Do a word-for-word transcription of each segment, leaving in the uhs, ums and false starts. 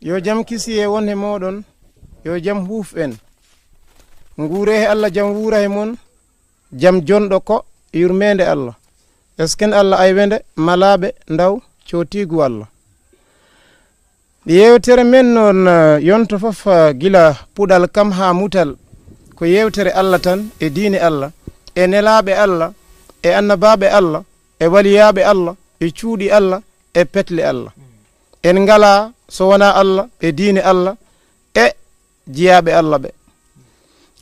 Yo jam kisiye won he mooɗon, yo jam huuf en. Nguuree he Allah, jam wuura he mon, jam jonɗo ko yurmeende Allah. Esken Allah ay wende malaaɓe ndaw cootiigu Allah. Yeewtere men noon, eh, yonto fof, eh, gila puɗal kam haa mutal, ko yeewtere Allah tan, e diine Allah, e nelaaɓe Allah, e annabaaɓe Allah, e waliyaaɓe Allah, e cuuɗi Allah, e petle Allah. En ngalaa so wonaa Allah, e diine Allah, e jiyaaɓe Allah ɓe.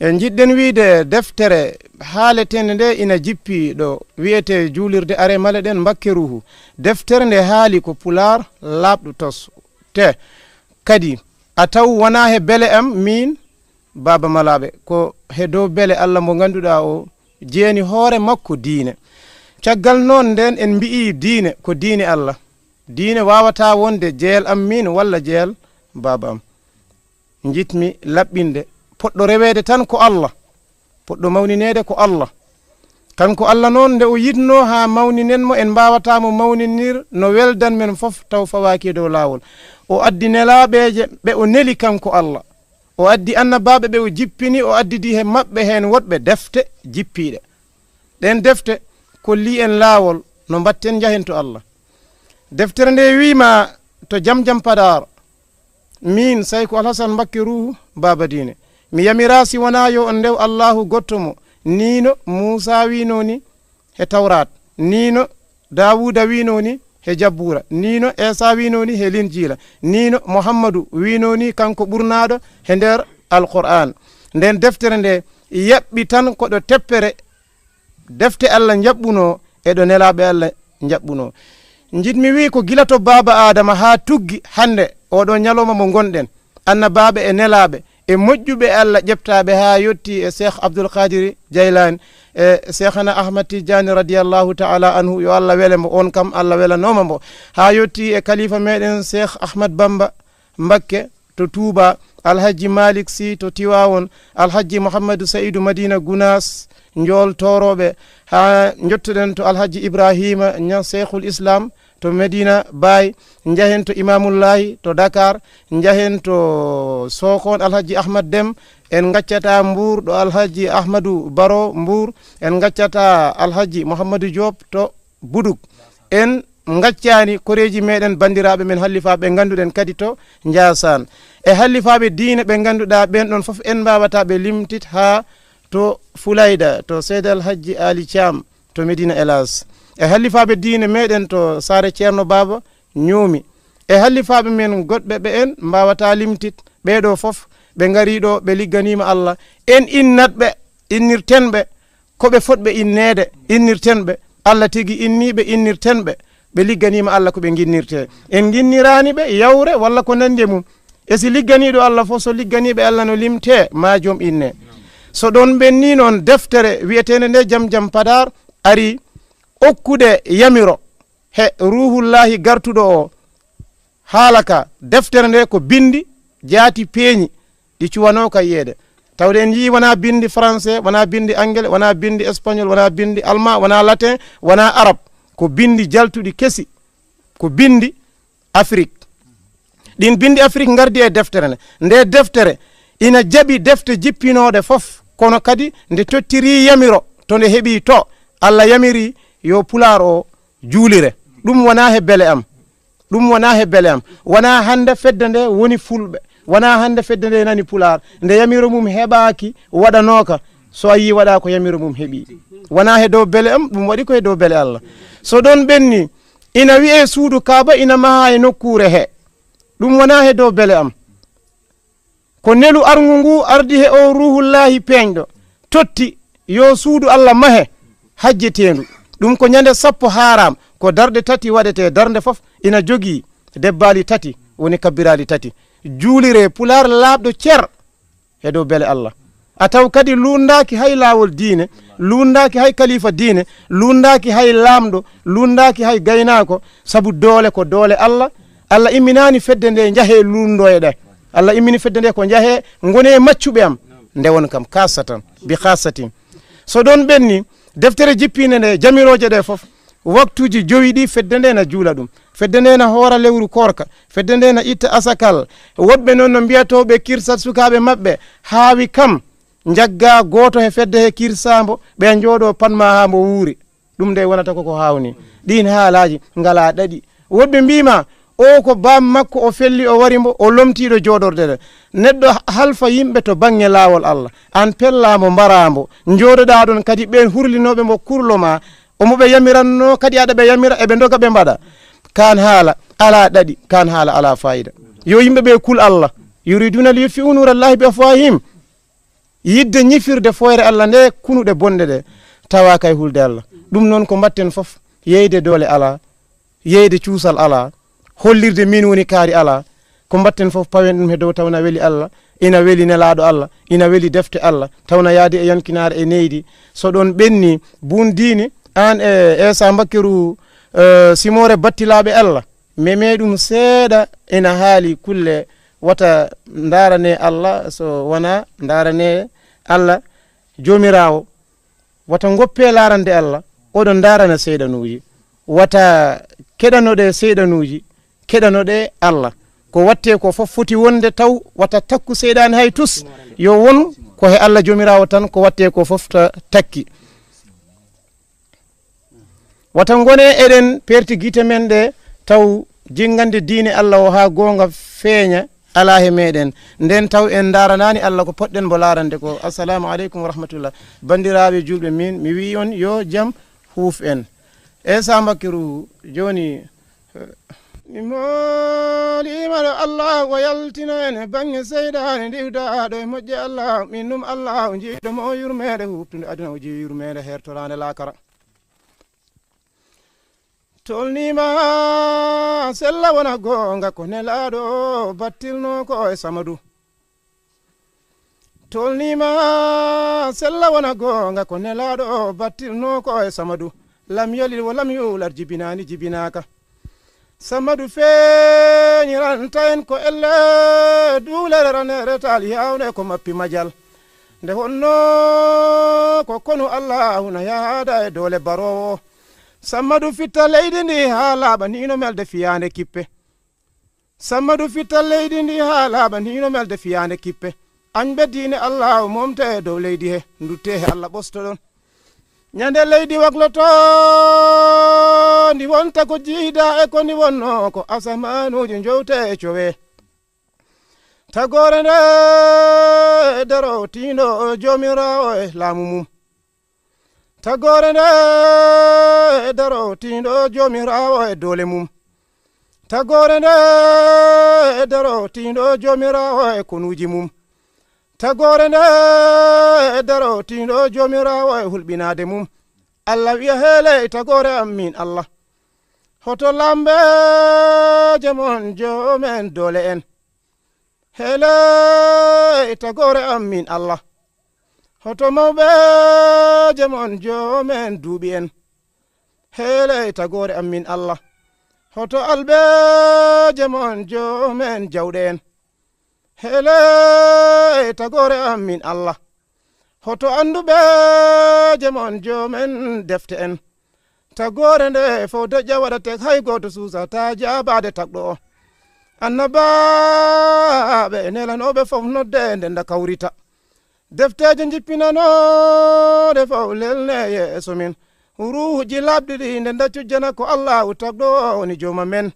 En njiɗɗen wiyde deftere haaleteende nde ina jippi ɗo wiyetee juulirde Are Maleɗen Mbakke Ruuhu. Deftere nde haali ko pulaar laaɓɗo tos. Te kadi a taw wonaa he bele am miin Baaba Malaaɓe, ko he dow bele Allah mo ngannduɗaa o jeeni hoore makko diine. Caggal noon nden en mbi'ii diine ko diine Allah. Diine waawataa wonde jeyal am miin walla jeyal baaba am. Njiɗmi laɓɓinde. Poɗɗo reweede tan ko Allah. Poɗɗo mawnineede ko Allah. Kanko Allah noon, nde o yiɗnoo haa mawninen mo, en mbaawataa mo mawninir no weldan men fof, taw fawaaki e dow laawol. O addi nelaaɓeeje ɓe o neli kanko Allah. O addi annabaaɓe ɓe o jippini, o addidi he maɓɓe heen woɗɓe defte jippiiɗe. Ɗeen defte kollii en laawol no mbaɗten njahen to Allah. Deftere nde wiima to Jam Jam Padaar, miin Sayku Alhasan Mbakke Ruuhu Baaba Diine, mi yamiraa si wonaa yo on ndew Allaahu goɗɗo mo, nii no Muusaa wiinoo ni he Tawraat, nii no Daawuuda wiinoo ni he Jabbuura, nii no Eesa wiinoo ni he Linjiila, nii no Muhammadu wiinoo ni kanko ɓurnaaɗo he nder Alqur'aan. Nden deftere nde yaɓɓi tan ko ɗo teppere defte Allah njaɓɓunoo e ɗo nelaaɓe Allah njaɓɓunoo. Njiɗmi wii ko gila to baaba Aadama haa tuggi hannde oɗo ñalawma mo ngonɗen, annabaaɓe e nelaaɓe e moƴƴuɓe Allah ƴeftaaɓe haa yotti e Cheikh Abdoul Qadir Jaylaani e Cheikhana Ahmad Tidiane radiyallahu ta'ala anhu, yo Allah wele mo, on kam Allah welanooma mo, haa yotti e kalifa meɗen Cheikh Ahmad Bamba Mbakke to Touba, Alhaji Malick Sy to Tiwawon, Alhaji Mouhamadou Saïdou Madina Gounass, Njool Toorooɓe, haa njottoɗen to Alhaji Ibrahima Niass Cheikhul Islam to Medina Baye, njahen to Imamullahi to Dakar, njahen to Sokon Alhaji Ahmad Dem, en ngaccataa Mbour ɗo Alhaji Ahmadou Baro Mbour, en ngaccataa Alhaji Mouhamadou Diop to Buduk. En ngaccaani koreeji meɗen, banndiraaɓe men hallifaaɓe ɓe ngannduɗen kadi to Njaasaan. E hallifaaɓe diine ɓe ngannduɗaa ɓeen ɗoon fof en mbaawataa ɓe limtit haa to Fulayda, to Seydi Alhajji Aali Caam, to Medina Elaas. E hallifaaɓe diine meɗen to Saare Ceerno Baaba Ñoomi. E hallifaaɓe men goɗɓe ɓe en mbaawataa limtit, ɓee ɗoo fof ɓe ngarii ɗo, ɓe ligganiima Allah. En innat ɓe, innirten ɓe, ko ɓe fotɓe inneede, innirten ɓe. Allah tigi innii ɓe, innirten ɓe. Ɓe ligganiima Allah ko ɓe nginnirtee. En nginniraani ɓe yawre walla ko nanndi e mum. E si ligganiiɗo Allah fof, so ligganiiɓe Allah no limtee, maa joom innee. So ɗoon ɓennii noon, deftere wiyeteende nde Jam Jam Padaar arii okkude yamiro he Ruuhullaahi gartuɗo o, haala ka, deftere nde ko binndi jaati peeñi, ɗi cuwanoo ka yiyeede. Tawde en njiyii wonaa binndi français, wonaa binndi anglais, wonaa binndi espagnol, wonaa binndi allemand, wonaa latin, wonaa arab. Ko binndi jaltuɗi kesi, ko binndi Afrik. Ɗiin binndi Afrik ngardi e deftere nde. Nde deftere ina jaɓi defte jippinooɗe fof, kono kadi nde tottirii yamiro to nde heɓi to, Allah yamiri yo pulaar o juulire. Ɗum wonaa he bele am. Ɗum wonaa he bele am. Wonaa hannde fedde nde woni fulɓe. Wonaa hannde fedde nde nani pulaar. Nde yamiro mum heɓaaki waɗanooka. So a yii waɗa ko yamiro mum heɓi. Wonaa he dow bele am, ɗum waɗi ko he dow bele Allah. So ɗoon ɓenni, ina wiyee suudu Kaaba ina mahaa e nokkuure he. Ɗum wonaa he dow bele am. Ko nelu arngu ngu ardi he o Ruuhullaahi peeñɗo, totti yo suudu Allah mahe hajjeteendu. Ɗum ko ñande sappo haaraam, ko darɗe tati waɗetee, darnde fof ina jogii debbaali tati, woni kabbiraali tati. Juuliree pulaar laaɓɗo cer he dow bele Allah. A taw kadi luunndaaki hay laawol diine, luunndaaki hay kalifa diine, luunndaaki hay laamɗo, luunndaaki hay gaynaako, sabu doole ko doole Allah. Allah imminaani fedde nde njahee luunndooye ɗe. Allah immini fedde nde ko njahee ngonee maccuɓe am, ndewon kam kaasatan, bi kaasatin. So ɗoon ɓenni, deftere jippiinde nde, jamirooje ɗe fof, Waktuuji jowi ɗi, fedde nde na juula ɗum, fedde nde na hoora lewru koorka, fedde nde na itta asakal. Woɗɓe noon no mbiyatoo ɓe kirsat sukaaɓe maɓɓe, haawi kam, njaggaa gooto he fedde he kirsaa mbo, ɓe njooɗoo pat maa haa mbo wuuri. Ɗum nde wonata ko ko haawni. Ɗiin haalaaji ngalaa ɗaɗi. Woɗɓe mbii ma, o ko baam makko o felli, o wari mbo, o lomtiiɗo jooɗorde nde. Neɗɗo halfa yimɓe to baŋŋe laawol Allah. Aan pellaa mbo, mbaraa mbo. Njooɗoɗaa ɗoon kadi ɓeen hurlinooɓe mbo kurlo ma, omo ɓe yamiranno kadi aɗa ɓe yamira, eɓe ndoga ɓe mbaɗa. Kaan haala alaa ɗaɗi, kaan haala alaa faayida. Yo yimɓe ɓe kul Allah. Yuriduuna li yutfi'u nuura Allahi bi afwaahihim. Yiɗde ñifirde fooyre Allah nde, kunuɗe bonɗe ɗe, tawaaka e hulde Allah. Ɗum noon ko mbaɗten fof, yeyde doole alaa, yeyde cuusal alaa, hollirde miin woni kaari alaa. Ko mbaɗten fof, pawen ɗum he dow, taw na weli Allah, ina weli Nelaaɗo Allah, ina weli defte Allah, taw na yaadi e yonkinaare e neydi. So ɗoon ɓenni, buun diini, aan e Esa Mbakkeru, eh, simoore battilaaɓe Allah, meme ɗum seeɗa, ina haali kulle, wata ndaarane Allah, so wonaa ndaarane Allah Joomiraawo. Wata ngoppe laarande Allah, oɗon ndaarana seyɗanuuji. Wata keɗanoɗe seyɗanuuji, keɗanoɗe Allah. Ko watte ko fof foti wonde taw wata takku seyɗaane hay tus. Yo won ko he Allah Joomiraawo tan, ko watte ko fof ta-, takki. Wata ngone eɗen perti gite men ɗe, taw jinngande diine Allah o haa goonga feeña alaa he meɗen. Nden taw en ndaaranaani Allah ko potɗen mbo laarande ko. Assalamu aleykum wa rahmatullah. Banndiraaɓe juulɓe, min mi wi'i on yo jam huuf en. Esa Mbakkeru, jooni, eh, mi mooliima ɗo Allah o yaltina en e baŋŋe seyɗaane ndiwdaaɗo e moƴƴe Allah. Min ɗum Allah o jeyɗo mo o yurmeende huuɓtunde aduna, o jeyi yurmeende heertoraande laakara. Tolniima sella wona goonga ko Nelaaɗo battilnoo ko e Samadu. Tolniima sella wona goonga ko Nelaaɗo battilnoo ko e Samadu. Lam yalid wa lam yuulad, jibinaani, jibinaaka. Samadu feeñiranta en ko elle duulere raneere taali yaawnde ko mappi majal. Nde wonnoo ko konu Allaahu na yaada e doole baroowo. Sammadu fitta leydi ndi haa laaɓa ni no melde fiyaande kippe. Sammadu fitta leydi ndi haa laaɓa ni no melde fiyaande kippe. Añɓe diine Allaahu momte e dow leydi he, ndutte he Allah ɓostoɗon. Ñande leydi waklotoo, ndi wonta ko jiida e ko ndi wonnoo ko asamaanuuji njowte e cowe. Tagoore nde daro tiindo Joomiraawo e laamu mum. Tagoore nde daro tiindo Joomiraawo e doole mum. Tagoore nde daro tiindo Joomiraawo e konuuji mum. Tagoore nde daro tiindo Joomiraawo e hulɓinaade mum. Allah wiya, heeley tagoore am min Allah. Hoto laambeeje mon, joomen doole en. Heeley tagoore am min Allah. Hoto mawɓeeje mon, joomen duuɓi en. Heeley tagoore am min Allah. Hoto alɓeeje mon, joomen jawɗe en. Heeley tagoore am min Allah. Hoto annduɓeeje mon, joomen defte en. Tagoore nde fof deƴƴa waɗa tek, hay gooto suusataa jaabaade tagɗo o. Annabaaɓe e nelanooɓe fof nodde nde nda kawrita. Defteeje njippinanooɗe fof lelne yeeso min. Ruuhuuji laaɓɗi ɗi nde nda cujjana ko Allaahu tagɗo o woni jooma men.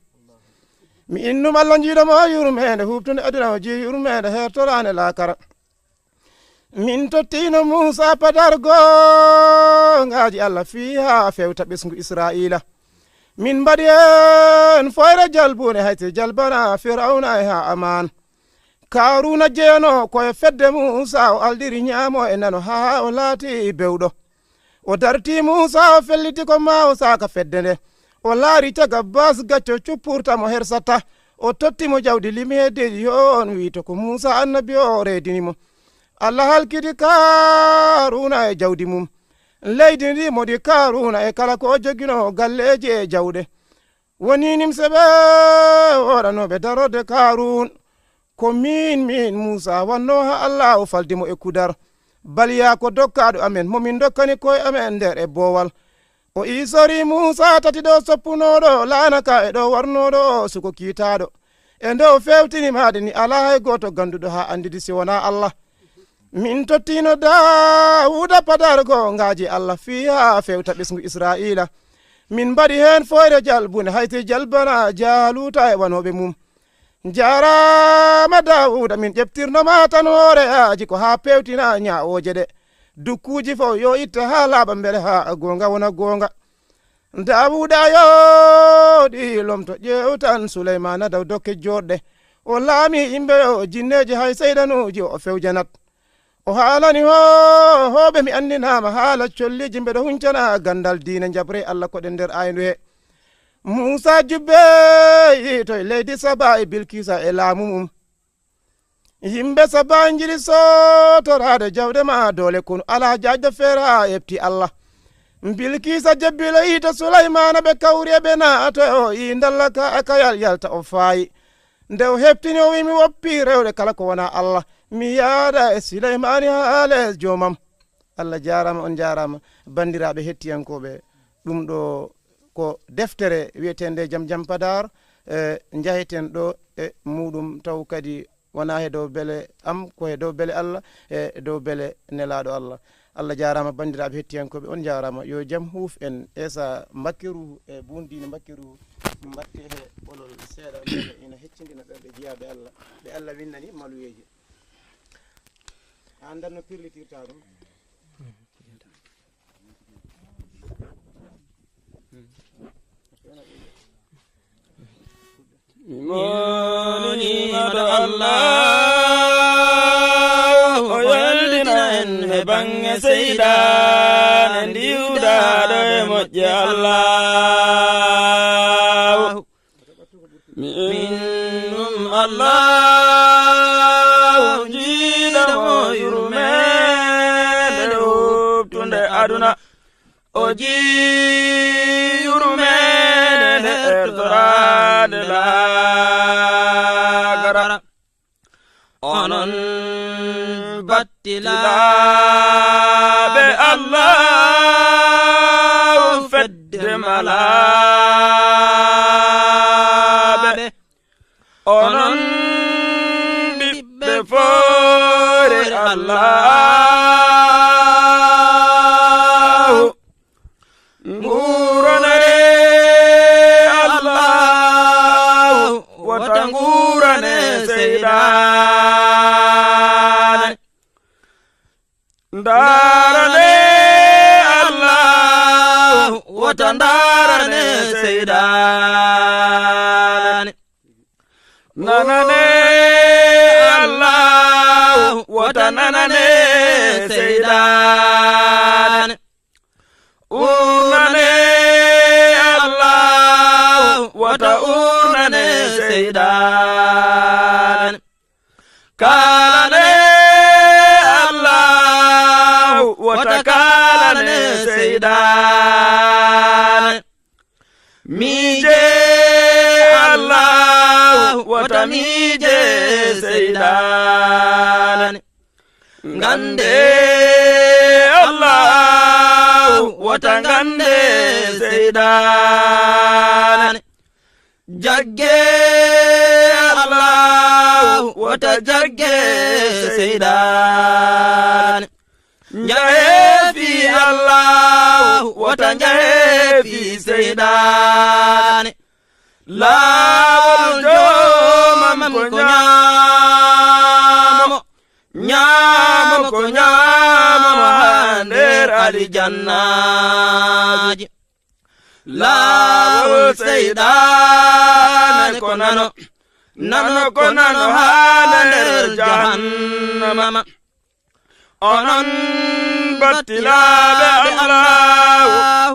Mi innum Allah njiiɗo mo yurmeende huuɓtunde aduna o jii yurmeende heertoraande laakara. Min tottiino Muusaa padar goongaaji Allah fii haa fewta ɓesngu Israa'iila. Min mbaɗi heen foyre jalbuunde hay si jalbana Firawna e Haamaan. Kaaruuna jeyanoo ko e fedde Muusaa, o aldiri ñaamo e nano haa o laati bewɗo. O dartii Muusaa, o felliti ko maa o saaka fedde nde. O laari caga baas gacco cuppurta mo hersata. O totti mo jawdi limi heddeeji, yo on wiito ko Muusaa annabi o reedini mo. Allah halkiti Kaaruuna e jawdi mum. Leydi ndi moɗi Kaaruuna e kala ko o joginoo galleeji e jawɗe. Woni nimse ɓe waɗanooɓe darorde Kaaruun. Ko miin, miin Muusaa wannoo haa Allaahu faldi mo e kudar. Baliyaa ko dokkaaɗo amen, mo min ndokkani koye amen nder e boowal. O iisori Muusa tati ɗo soppunooɗo laana ka e ɗo warnooɗo o suko kiitaaɗo. E nde o feewtini maade ni, alaa hay gooto gannduɗo haa anndidi si wonaa Allah. Min tottino Daawuda padar goongaaji Allah fii haa feewta ɓesngu Israa'iila. Min mbaɗi heen fooyre jalbunde, hay si jalbana Jaaluuta e wanooɓe mum. Njaaraama Daawuda, min ƴeftirno ma tan hoore yaaji ko haa peewtina ñaawooje ɗe. Dukkuuji fof yo itte haa laaɓa mbele haa goonga wona goonga. Daawuda yooɗi lomto ƴeew tan Suleymaana daw dokke jooɗɗe. O laami yimɓe yo jinneeji hay seydanuuji o fewjanat. O haalani hoo-, hooɓe mi anndinaama haala colliiji mbeɗo huncana ganndal diine njaɓre Allah koɗen nder ayndu he. Muusa jubbe yitoy leydi Saba e Bilkiisa e laamu mum. Yimɓe Saba njiɗi sootoraade jawde ma doole kono alaa jaajɗo feera eɓti Allah. Bilkiisa jebbilo yito Suleymaana ɓe kawri e ɓe naato o yi ndalla ka a kayal yalta o faayi. Nde o heɓtini o wi mi woppi rewde kala ko wonaa Allah. Mi yaada e Suleymaani haa les joomam. Allah jaaraama, on njaaraama. Banndiraaɓe hettiyankooɓe, ɗum ɗo ko deftere wiyeteende Jam Jam Padaar, e, njaheten ɗo e muuɗum taw kadi wonaa he dow bele am, ko he dow bele Allah, e dow bele Nelaaɗo Allah. Allah jaaraama, banndiraaɓe hettiyankooɓe, on njaaraama. Yo jam huuf en. Esa Mbakke Ruuhu e Buun Diine Mbakke Ruuhu, mbaɗte he ɓolol seeɗa, mbele ina heccindina ɓerɗe jiyaaɓe Allah, ɓe Allah winnani maluyeeje. A anndan no pirlitirta ɗum. Mi mooloniima ɗo Allah, o yolɗina en he baŋŋe seyɗaane ndiwdaaɗo e moƴƴe Allah. Min ɗum Allah, jiiɗa mo yurmeende huɓtunde aduna. O jii yurmeende nde ertoraande laakara. Onon battilaaɓe Allah, fedde malaaɓe. Onon ɓiɓɓe foore Allah, nguurane Allah, wota nguurane seyɗaane. Ndaarane Allah, wota ndaarane seyɗaane. Nanane Allah, wota nanane seyɗaane. Urnane Allah, wota urnane seyɗaane. Kaalane Allah, wota kaalane seyɗaane. Miije Allah, wota miije seyɗaane. Ngande Allah, wota ngande seyɗaane. Jagge Allah, wota jagge seyɗaane. Njahe fii Allah, wota njahe fii seyɗaane. Laawol joomam ko nyaamo, nyaamo ko nyaamo haa nder alijannaaji. Laawol seyɗaane ko nano, nano ko nano haa nder jahannama. Onon battilaaɓe Allah,